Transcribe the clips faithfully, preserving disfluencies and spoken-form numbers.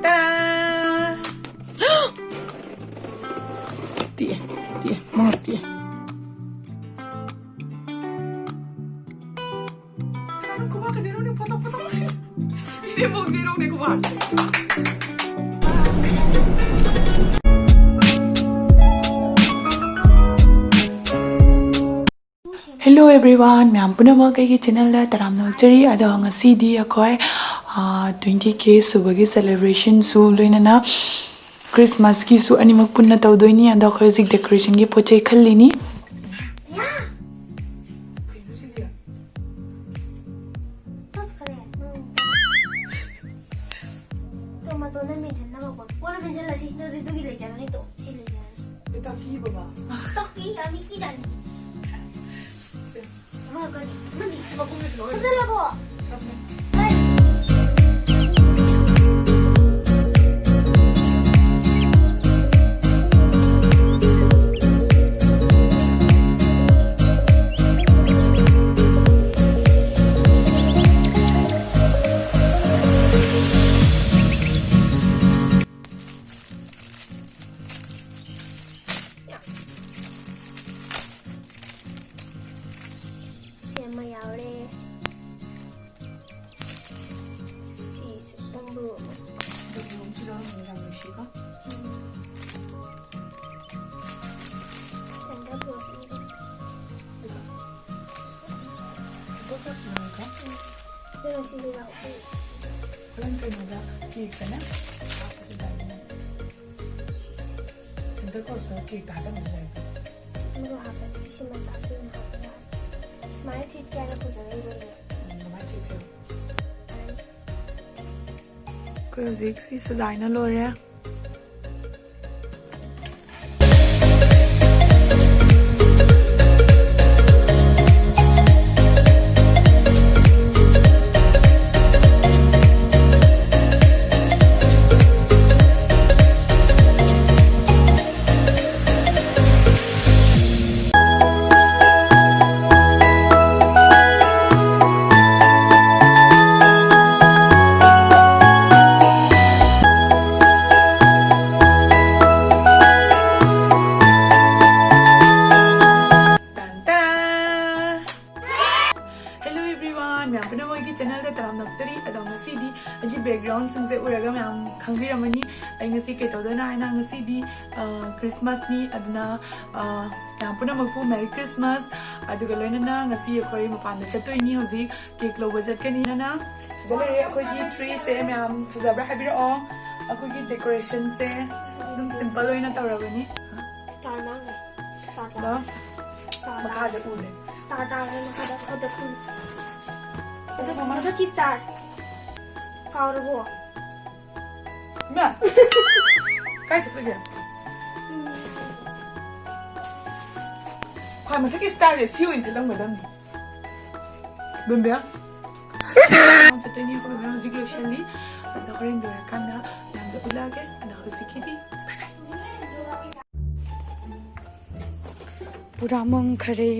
ꯇꯥ! ꯇꯤꯛꯑꯦ, ꯇꯤꯛꯑꯦ, ꯃꯉꯛ ꯇꯤꯛꯑꯦ꯫ ꯈꯨꯕꯥꯛꯀꯁꯦ ꯏꯔꯧꯅꯦ, ꯄꯣꯇꯣꯛ ꯄꯣꯇꯣꯛ꯫ ꯏꯅꯦꯝꯕꯣꯛꯁꯦ ꯏꯔꯧꯅꯦ, ꯈꯨꯕꯥꯛ꯫ Hello everyone, ꯃꯌꯥꯝ ꯄꯨꯝꯅꯃꯛ ꯑꯩꯒꯤ channelꯗ ꯇꯔꯥꯝꯅ ꯑꯣꯛꯆꯔꯤ꯫ ꯑꯗꯣ ꯉꯁꯤꯗꯤ ꯑꯩꯈꯣꯏ, ꯑꯥ, twenty K ꯁꯨꯕꯒꯤ celebrationꯁꯨ ꯂꯣꯏꯅꯅ Christmasꯀꯤꯁꯨ ꯑꯅꯤꯃꯛ ꯄꯨꯟꯅ ꯇꯧꯗꯣꯏꯅꯤ꯫ ꯑꯗꯣ ꯑꯩꯈꯣꯏ ꯍꯧꯖꯤꯛ decorationꯒꯤ ꯄꯣꯠ ꯆꯩ ꯈꯜꯂꯤꯅꯤ꯫ ꯇꯣ ꯃꯇꯣꯟꯗ ꯃꯦꯟꯁꯤꯟꯅꯕ ꯄꯣꯠ꯫ ꯀꯣꯟꯅ ꯃꯦꯟꯁꯤꯜꯂꯁꯤ꯫ ꯑꯗꯨꯗꯤ ꯑꯗꯨꯒꯤ ꯂꯩꯖꯔꯅꯤ꯫ ꯇꯣ, ꯁꯤ ꯂꯩꯖꯔꯅꯤ꯫ ꯑꯦ, ꯇꯥꯛꯄꯤ ꯕꯕꯥ꯫ ꯇꯥꯛꯄꯤ, ꯌꯥꯝꯃꯤ ꯀꯤꯖꯥꯅꯤ꯫ ꯑꯃ ꯀꯔꯤ? ꯑꯃꯗꯤ ꯁꯤ ꯃꯈꯨꯝꯗꯁꯨ ꯂꯧꯔꯦ꯫ ꯁꯝꯖꯜꯂꯕꯣ? ꯁꯝꯃꯦ꯫ ꯍꯣꯏ꯫ ꯁꯤ ꯑꯃ ꯌꯥꯎꯔꯦ꯫ ꯁꯤꯁꯨ ꯇꯝꯕꯨ ꯑꯃ꯫ ꯑꯗꯨꯒꯤ ꯃꯑꯣꯡꯁꯨ ꯌꯥꯎꯔꯝꯃꯦ, ꯌꯥꯝ ꯅꯨꯡꯁꯤꯀꯣ꯫ ꯎꯝ꯫ Santa Claus ꯑꯃꯒ꯫ ꯑꯗꯨꯒ Santa Claus ꯅꯦꯀꯣ꯫ ꯎꯝ꯫ ꯑꯗꯨꯒ ꯁꯤꯁꯨ ꯌꯥꯎꯔꯦ꯫ ꯍꯣꯔꯦꯟ ꯀꯩꯅꯣꯗ cake ꯇꯅꯦ꯫ Santa Clausꯇ cakeꯇ ꯍꯥꯞꯆꯟꯕꯁꯨ ꯂꯩꯕꯅꯦ꯫ ꯁꯤꯃꯒ ꯍꯥꯞꯄꯁꯤ, ꯁꯤ ꯃꯆꯥꯁꯤ ꯑꯣꯏꯅ ꯍꯥꯞꯄ ꯌꯥꯔꯦ꯫ ꯁꯨꯃꯥꯏꯅ ꯊꯤꯠꯀꯦ ꯍꯥꯏꯅ ꯄꯨꯖꯔꯛꯏꯕꯅꯦ꯫ ꯎꯝ, ꯑꯗꯨꯃꯥꯏꯅ ꯊꯤꯠꯁꯦ꯫ ꯑꯩꯈꯣꯏ ꯍꯧꯖꯤꯛ ꯁꯤ ꯁꯖꯥꯏꯅ ꯂꯣꯏꯔꯦ꯫ ꯅꯠꯇ꯭ꯔꯒ ꯃꯌꯥꯝ ꯈꯪꯕꯤꯔꯝꯃꯅꯤ ꯑꯩ ꯉꯁꯤ ꯀꯩ ꯇꯧꯗꯣꯏꯅꯣ ꯍꯥꯏꯅ꯫ ꯉꯁꯤꯗꯤ ꯈ꯭ꯔꯤꯁꯃꯥꯁꯅꯤ, ꯑꯗꯨꯅ ꯃꯌꯥꯝ ꯄꯨꯝꯅꯃꯛꯄꯨ Merry Christmas꯫ ꯑꯗꯨꯒ ꯂꯣꯏꯅꯅ ꯉꯁꯤ ꯑꯩꯈꯣꯏ ꯃꯄꯥꯟꯗ ꯆꯠꯇꯣꯏꯅꯤ꯫ ꯍꯧꯖꯤꯛ ꯀꯦꯛ ꯂꯧꯕ ꯆꯠꯀꯅꯤꯅ꯫ ꯁꯤꯗ ꯂꯩꯔꯦ ꯑꯩꯈꯣꯏꯒꯤ ꯇ꯭ꯔꯤꯁꯦ꯫ ꯃꯌꯥꯝ ꯐꯖꯕ꯭ꯔꯥ ꯍꯥꯏꯕꯤꯔꯛꯑꯣ꯫ ꯑꯩꯈꯣꯏꯒꯤ ꯗꯦꯀꯣꯔꯦꯁꯟꯁꯦ ꯑꯗꯨꯝ ꯁꯤꯝꯄꯜ ꯑꯣꯏꯅ ꯇꯧꯔꯕꯅꯤ꯫ ꯁ꯭ꯇꯥꯔ ꯃꯥꯡꯈ꯭ꯔꯦ꯫ ꯁ꯭ꯇꯥꯔ ꯑꯗꯣ ꯇꯥꯔꯦ꯫ ꯁ꯭ꯇꯥꯔ ꯃꯈꯥꯗ ꯇꯥꯔꯦ꯫ ꯎꯔꯦ꯫ ꯁ꯭ꯇꯥꯔ ꯇꯥꯔꯦ ꯃꯈꯥꯗ꯫ ꯃꯊꯛ-, ꯃꯊꯛꯀꯤ ꯁ꯭ꯇꯥꯔ꯫ ꯀꯥꯎꯔꯕꯣ? ꯏꯃꯥ! ꯀꯥꯏ ꯆꯠꯂꯒꯦ? ꯈ꯭ꯋꯥꯏ ꯃꯊꯛꯀꯤ ꯁ꯭ꯇꯥꯔꯁꯦ ꯁꯤ ꯑꯣꯏꯅ ꯊꯤꯜꯂꯝꯒꯗꯕꯅꯤ꯫ ꯕꯦꯝꯕꯦꯝ꯫ ꯆꯠꯇꯣꯏꯅꯤ ꯑꯩꯈꯣꯏ ꯕꯦꯝꯕꯦꯝ ꯍꯧꯖꯤꯛ ꯂꯣꯏꯁꯜꯂꯤ꯫ ꯑꯗꯣ ꯍꯣꯔꯦꯟ ꯂꯣꯏꯔꯀꯥꯟꯗ ꯃꯌꯥꯝꯗ ꯎꯠꯂꯛꯑꯒꯦ꯫ ꯑꯗꯣ ꯍꯧꯖꯤꯛꯀꯤꯗꯤ bye bye꯫ ꯄꯨꯔꯥ ꯃꯝꯈꯔꯦ꯫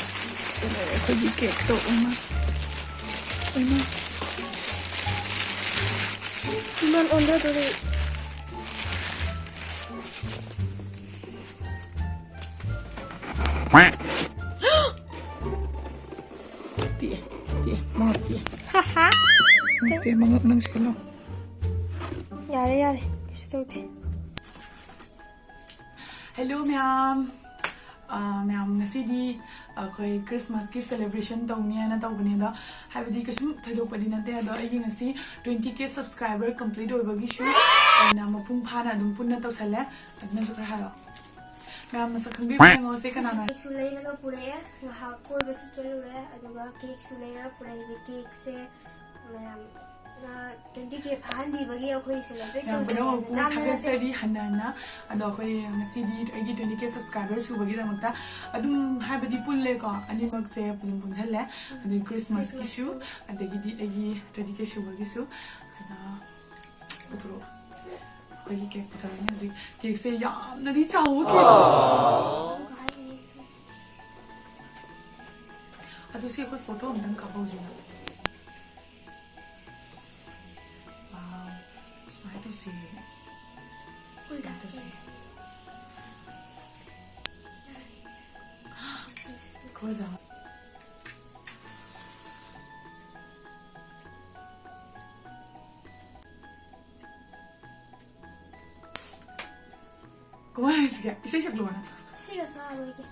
ꯑꯩꯈꯣꯏꯒꯤ ꯀꯦꯛꯇꯣ ꯎꯃ ꯎꯃ ꯏꯃꯥꯟ ꯑꯣꯟꯊꯗꯣꯔꯦ꯫ ꯇꯦꯛꯑꯦ, ꯇꯦꯛꯑꯦ, ꯃꯉꯛ ꯇꯦꯛꯑꯦ꯫ ꯅꯠꯇꯦ, ꯃꯉꯛ ꯅꯪ ꯁꯦꯠꯂꯣ꯫ ꯌꯥꯔꯦ ꯌꯥꯔꯦ, ꯀꯩꯁꯨ ꯇꯧꯗꯦ꯫ ꯍꯦꯜꯂꯣ ꯃꯌꯥꯝ꯫ ꯑ, ꯃꯌꯥꯝ, ꯉꯁꯤꯗꯤ ꯑꯩꯈꯣꯏ ꯈ꯭ꯔꯤꯁꯃꯥꯁꯀꯤ ꯁꯦꯂꯦꯕ꯭ꯔꯦꯁꯟ ꯇꯧꯅꯤ ꯍꯥꯏꯅ ꯇꯧꯕꯅꯦ꯫ ꯑꯗꯣ ꯍꯥꯏꯕꯗꯤ ꯀꯩꯁꯨꯝ ꯊꯣꯏꯗꯣꯛꯄꯗꯤ ꯅꯠꯇꯦ꯫ ꯑꯗꯣ ꯑꯩꯒꯤ ꯉꯁꯤ twenty K subscriber complete ꯑꯣꯏꯕꯒꯤꯁꯨ ꯑꯣꯏꯅ ꯃꯄꯨꯡ ꯐꯥꯅ ꯑꯗꯨꯝ ꯄꯨꯟꯅ ꯇꯧꯁꯜꯂꯦ꯫ ꯑꯗꯨꯅꯁꯨ ꯈꯔ ꯍꯥꯏꯔꯣ꯫ ꯃꯌꯥꯝ ꯃꯁꯛ ꯈꯪꯕꯤꯕ꯭ꯔꯥ ꯌꯦꯡꯉꯣ ꯁꯤ ꯀꯅꯥꯅꯣ꯫ ꯀꯦꯛꯁꯨ ꯂꯩꯔꯒ ꯄꯨꯔꯛꯑꯦ꯫ ꯉꯥꯏꯍꯥꯛ ꯀꯣꯏꯕꯁꯨ ꯆꯠꯂꯨꯔꯦ, ꯑꯗꯨꯒ ꯀꯦꯛꯁꯨ ꯂꯩꯔꯒ ꯄꯨꯔꯛꯏꯁꯦ꯫ ꯀꯦꯛꯁꯦ ꯃꯌꯥꯝꯅ twenty K ꯐꯥꯍꯟꯕꯤꯕꯒꯤ ꯑꯩꯈꯣꯏ ꯁꯦꯂꯦꯕ꯭ꯔꯦꯠ ꯃꯌꯥꯝ ꯇꯧꯖꯕꯅꯦ꯫ ꯄꯨꯝꯅꯃꯛꯄꯨ ꯊꯥꯒꯠꯆꯔꯤ ꯍꯟꯅ ꯍꯟꯅ꯫ ꯑꯗꯣ ꯑꯩꯈꯣꯏ ꯉꯁꯤꯗꯤ ꯑꯩꯒꯤ twenty K subscriber ꯁꯨꯕꯒꯤꯗꯃꯛꯇ ꯑꯗꯨꯝ ꯍꯥꯏꯕꯗꯤ ꯄꯨꯜꯂꯦꯀꯣ, ꯑꯅꯤꯃꯛꯁꯦ ꯑꯗꯨꯝ ꯄꯨꯟꯁꯤꯜꯂꯦ꯫ ꯑꯗꯨꯒꯤ ꯈ꯭ꯔꯤꯁꯃꯥꯁꯀꯤꯁꯨ, ꯑꯗꯒꯤꯗꯤ ꯑꯩꯒꯤ twenty K ꯁꯨꯕꯒꯤꯁꯨ꯫ ꯑꯗꯣ ꯄꯨꯊꯣꯔꯛꯑꯣ꯫ ꯑꯩꯈꯣꯏꯒꯤ ꯀꯦꯛ ꯄꯨꯊꯣꯔꯛꯑꯅꯤ ꯍꯧꯖꯤꯛ꯫ ꯀꯦꯛꯁꯦ ꯌꯥꯝꯅꯗꯤ ꯆꯥꯎꯕ ꯀꯦꯛ꯫ ꯑꯗꯨ ꯁꯤ ꯑꯩꯈꯣꯏ ꯐꯣꯇꯣ ꯑꯝꯇꯪ ꯀꯥꯞꯍꯧꯁꯤꯅ꯫ Wow, ꯁꯨꯃꯥꯏꯅ ꯇꯧꯁꯤ꯫ ꯁꯨꯃꯥꯏꯅ ꯇꯧꯁꯤ꯫ ꯈꯣꯏꯖꯥ꯫ ꯀꯃꯥꯏ ꯍꯥꯏꯁꯤꯒꯦ? ꯏꯁꯩ ꯁꯛꯂꯛꯑꯣꯅ꯫ ꯁꯤꯒ ꯁꯥꯔꯣꯏꯒꯦ꯫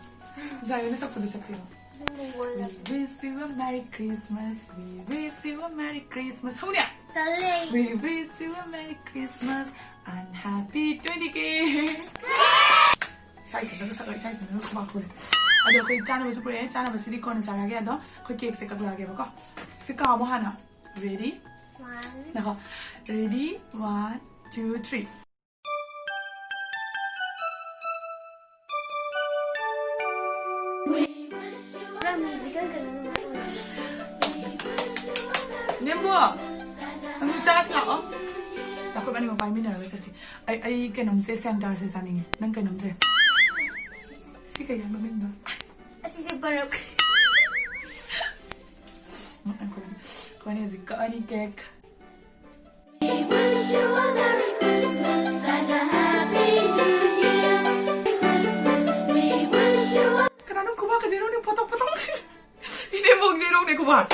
ꯖꯥꯏꯌꯣꯅ ꯁꯛꯄꯗꯣ ꯁꯛꯁꯤꯔꯣ? ꯅꯪ ꯃꯣꯡꯒꯣꯜ ꯅꯠꯇꯦ꯫ We wish you a Merry Christmas. We wish you a Merry Christmas. ꯍꯧꯅꯦ? ꯇꯜꯂꯦ꯫ We wish you a Merry Christmas and Happy twenty K. ꯏꯁꯥ ꯏꯊꯟꯇꯒ ꯁꯛꯂ ꯏꯁꯥ ꯏꯊꯟꯇꯒ ꯈꯨꯕꯥꯛ ꯈꯨꯔꯦ꯫ ꯑꯗꯣ ꯑꯩꯈꯣꯏ ꯆꯥꯅꯕꯁꯨ ꯄꯨꯔꯛꯑꯦ꯫ ꯆꯥꯅꯕꯁꯤꯗꯤ ꯀꯣꯟꯅ ꯆꯥꯔꯛꯑꯒꯦ꯫ ꯑꯗꯣ ꯑꯩꯈꯣꯏ ꯀꯦꯛꯁꯦ ꯀꯛꯂꯛꯑꯒꯦꯕꯀꯣ꯫ ꯁꯤ ꯀꯥꯎꯕ ꯍꯥꯟꯅ꯫ Ready? One. ꯅꯀꯣ꯫ Ready? One, two, three. ꯄꯨꯔꯥ musical ꯀꯩꯅꯣ ꯅꯨꯡꯉꯥꯏ ꯑꯣꯏ꯫ ꯅꯦꯝꯕꯣ, ꯅꯪꯁꯨ ꯆꯥꯁꯤ ꯂꯥꯛꯑꯣ꯫ ꯂꯥꯛꯈꯣꯏ ꯏꯕꯥꯅꯤꯃꯛ ꯄꯥꯏꯃꯤꯟꯅꯔꯒ ꯆꯠꯁꯤ꯫ ꯑꯩ, ꯑꯩ ꯀꯩꯅꯣꯝꯁꯦ, ꯁꯦꯟꯇꯥꯁꯦ ꯆꯥꯅꯤꯡꯉꯤ꯫ ꯅꯪ ꯀꯩꯅꯣꯝꯁꯦ? ꯁꯤ ꯀꯩ ꯍꯥꯏ ꯃꯃꯤꯡꯗꯣ? ꯑꯁꯤꯁꯦ ꯕꯔꯞ꯫ ꯑꯩꯈꯣꯏꯅ ꯍꯧꯖꯤꯛ ꯀꯛꯑꯅꯤ cake꯫ We wish you a Merry Christmas and a Happy New Year. Christmas, we wish you a ꯀꯅꯥꯅꯣ ꯈꯨꯕꯥꯛꯀ ꯆꯦꯔꯧꯅꯦ ꯄꯣꯇꯣꯛ ꯄꯣꯇꯣꯛ? ꯏꯅꯦꯝꯕꯣꯛ ꯆꯦꯔꯧꯅꯦ ꯈꯨꯕꯥꯛ꯫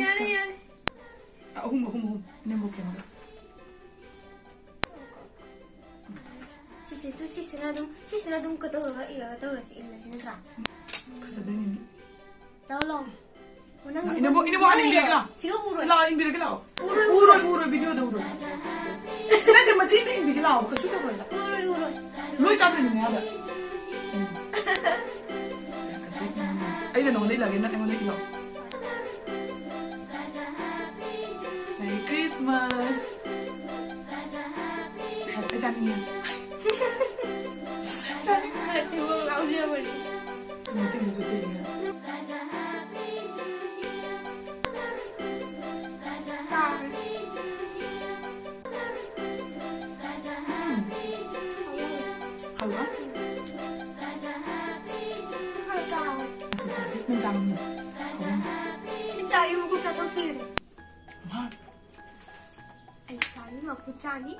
ꯌꯥꯔꯦ, ꯌꯥꯔꯦ꯫ ꯑꯍꯨꯝ, ꯑꯍꯨꯝ, ꯑꯍꯨꯝ꯫ ꯏꯅꯦꯝꯕꯣꯛꯀꯤ ꯑꯃꯒ꯫ ꯁꯤꯁꯦ, ꯇꯨ ꯁꯤꯁꯤꯅ ꯑꯗꯨꯝ, ꯁꯤꯁꯤꯅ ꯑꯗꯨꯝ ꯀꯩꯗꯧꯔꯒ ꯏꯔꯒ ꯇꯧꯔꯁꯤ, ꯏꯜꯂꯁꯤ ꯅꯠꯇ꯭ꯔꯥ? ꯐꯖꯗꯣꯏꯅꯤꯅꯦ꯫ ꯇꯧ ꯂꯥꯎ꯫ ꯑꯣ, ꯅꯪ ꯏꯅꯦꯕꯣꯛ, ꯏꯅꯦꯕꯣꯛ ꯍꯥꯟꯅ ꯏꯟꯕꯤꯔꯒꯦ ꯂꯥꯎ꯫ ꯁꯤꯒ ꯎꯔꯣꯏ꯫ ꯁꯤ ꯂꯥꯎ, ꯏꯟꯕꯤꯔꯒꯦ ꯂꯥꯎ꯫ ꯎꯔꯣꯏ, ꯎꯔꯣꯏ, ꯎꯔꯣꯏ꯫ ꯎꯔꯣꯏ, videoꯗ ꯎꯔꯣꯏ꯫ ꯅꯠꯇꯦ, ꯃꯆꯦꯗ ꯏꯟꯕꯤꯒꯦ ꯂꯥꯎ, ꯀꯩꯁꯨ ꯇꯧꯔꯣꯏꯗ꯫ ꯎꯔꯣꯏ, ꯎꯔꯣꯏ꯫ ꯂꯣꯏ ꯆꯥꯗꯣꯏꯅꯤꯅꯦ ꯑꯗ꯫ ꯎꯝ꯫ ꯑꯩꯅ ꯅꯉꯣꯟꯗ ꯏꯜꯂꯒꯦ, ꯅꯪ ꯑꯩꯉꯣꯟꯗ ꯏꯜꯂꯣ꯫ Merry Christmas꯫ ꯑꯩ ꯆꯥꯅꯤꯡꯉꯦ꯫ ꯆꯥꯅꯤꯡꯉꯦ꯫ ꯃꯇꯤꯟ ꯃꯇꯤꯟ ꯆꯨꯞꯆꯩꯌꯦ꯫ ꯎꯝ꯫ ꯍꯥꯎꯕ꯭ꯔꯥ? ꯆꯥꯅꯤꯡꯉꯦ꯫ ꯁꯤꯗ ꯑꯌꯨꯛ ꯆꯠꯊꯣꯛꯄꯤꯔꯦ꯫ ꯃꯥ꯫ ꯑꯩ ꯆꯥꯅꯤꯡꯕ ꯈꯨꯠ ꯆꯥꯅꯤ꯫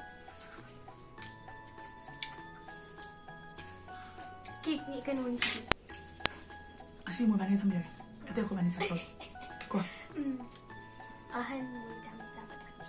ꯀꯦꯛꯅꯤ ꯀꯩꯅꯣꯅꯤ꯫ ꯑꯁꯤ ꯃꯣꯏꯕꯥꯅꯤ ꯊꯝꯖꯔꯦ꯫ ꯑꯇꯩ ꯑꯩꯈꯣꯏ ꯕꯥꯅꯤ ꯆꯥꯊꯣꯛꯑꯒꯦ꯫ ꯀꯣ꯫ ꯎꯝ꯫ ꯑꯍꯟ ꯃꯣꯏ ꯆꯥꯛ ꯆꯥꯕ ꯐꯪꯉꯦ꯫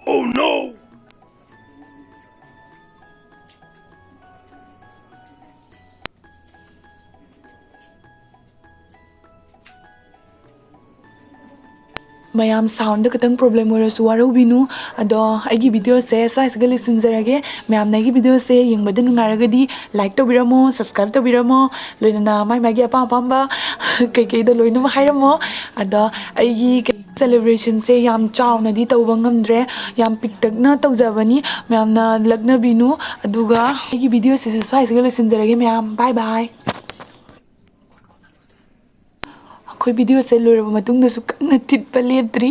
Oh no! ꯃꯌꯥꯝ, sound ꯈꯤꯇꯪ problem ꯑꯣꯏꯔꯁꯨ ꯋꯥꯔꯧꯕꯤꯅꯨ꯫ ꯑꯗꯣ ꯑꯩꯒꯤ videoꯁꯦ ꯁ꯭ꯋꯥꯏꯁꯤꯒ ꯂꯣꯏꯁꯤꯟꯖꯔꯒꯦ꯫ ꯃꯌꯥꯝꯅ ꯑꯩꯒꯤ videoꯁꯦ ꯌꯦꯡꯕꯗ ꯅꯨꯡꯉꯥꯏꯔꯒꯗꯤ like ꯇꯧꯕꯤꯔꯝꯃꯣ, subscribe ꯇꯧꯕꯤꯔꯝꯃꯣ, ꯂꯣꯏꯅꯅ ꯃꯥꯏ ꯃꯥꯒꯤ ꯑꯄꯥꯝ ꯑꯄꯥꯝꯕ ꯀꯩꯀꯩꯗꯣ ꯂꯣꯏꯅꯃꯛ ꯍꯥꯏꯔꯝꯃꯣ꯫ ꯑꯗꯣ ꯑꯩꯒꯤ celebrationꯁꯦ ꯌꯥꯝ ꯆꯥꯎꯅꯗꯤ ꯇꯧꯕ ꯉꯝꯗ꯭ꯔꯦ, ꯌꯥꯝ ꯄꯤꯛꯇꯛꯅ ꯇꯧꯖꯕꯅꯤ, ꯃꯌꯥꯝꯅ ꯂꯛꯅꯕꯤꯅꯨ꯫ ꯑꯗꯨꯒ ꯑꯩꯒꯤ videoꯁꯤꯁꯨ ꯁ꯭ꯋꯥꯏꯁꯤꯒ ꯂꯣꯏꯁꯤꯟꯖꯔꯒꯦ ꯃꯌꯥꯝ, bye bye꯫ ꯑꯩꯈꯣꯏ videoꯁꯦ ꯂꯣꯏꯔꯕ ꯃꯇꯨꯡꯗꯁꯨ ꯀꯟꯅ ꯊꯤꯠꯄ ꯂꯦꯞꯇ꯭ꯔꯤ꯫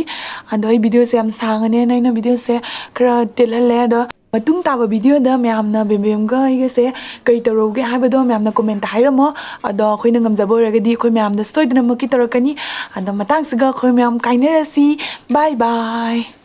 ꯑꯗꯣ ꯑꯩ videoꯁꯦ ꯌꯥꯝ ꯁꯥꯡꯉꯅꯦꯅ ꯑꯩꯅ videoꯁꯦ ꯈꯔ ꯇꯦꯜꯍꯜꯂꯦ꯫ ꯑꯗꯣ ꯃꯇꯨꯡ ꯇꯥꯕ videoꯗ ꯃꯌꯥꯝꯅ ꯕꯦꯝꯕꯦꯝꯒ ꯑꯩꯒꯁꯦ ꯀꯩ ꯇꯧꯔꯧꯒꯦ ꯍꯥꯏꯕꯗꯣ ꯃꯌꯥꯝꯅ commentꯇ ꯍꯥꯏꯔꯝꯃꯣ꯫ ꯑꯗꯣ ꯑꯩꯈꯣꯏꯅ ꯉꯝꯖꯕ ꯑꯣꯏꯔꯒꯗꯤ ꯑꯩꯈꯣꯏ ꯃꯌꯥꯝꯗ ꯁꯣꯏꯗꯅꯃꯛꯀꯤ ꯇꯧꯔꯛꯀꯅꯤ꯫ ꯑꯗꯣ ꯃꯇꯥꯡꯁꯤꯒ ꯑꯩꯈꯣꯏ ꯃꯌꯥꯝ ꯀꯥꯏꯅꯔꯁꯤ꯫ Bye bye꯫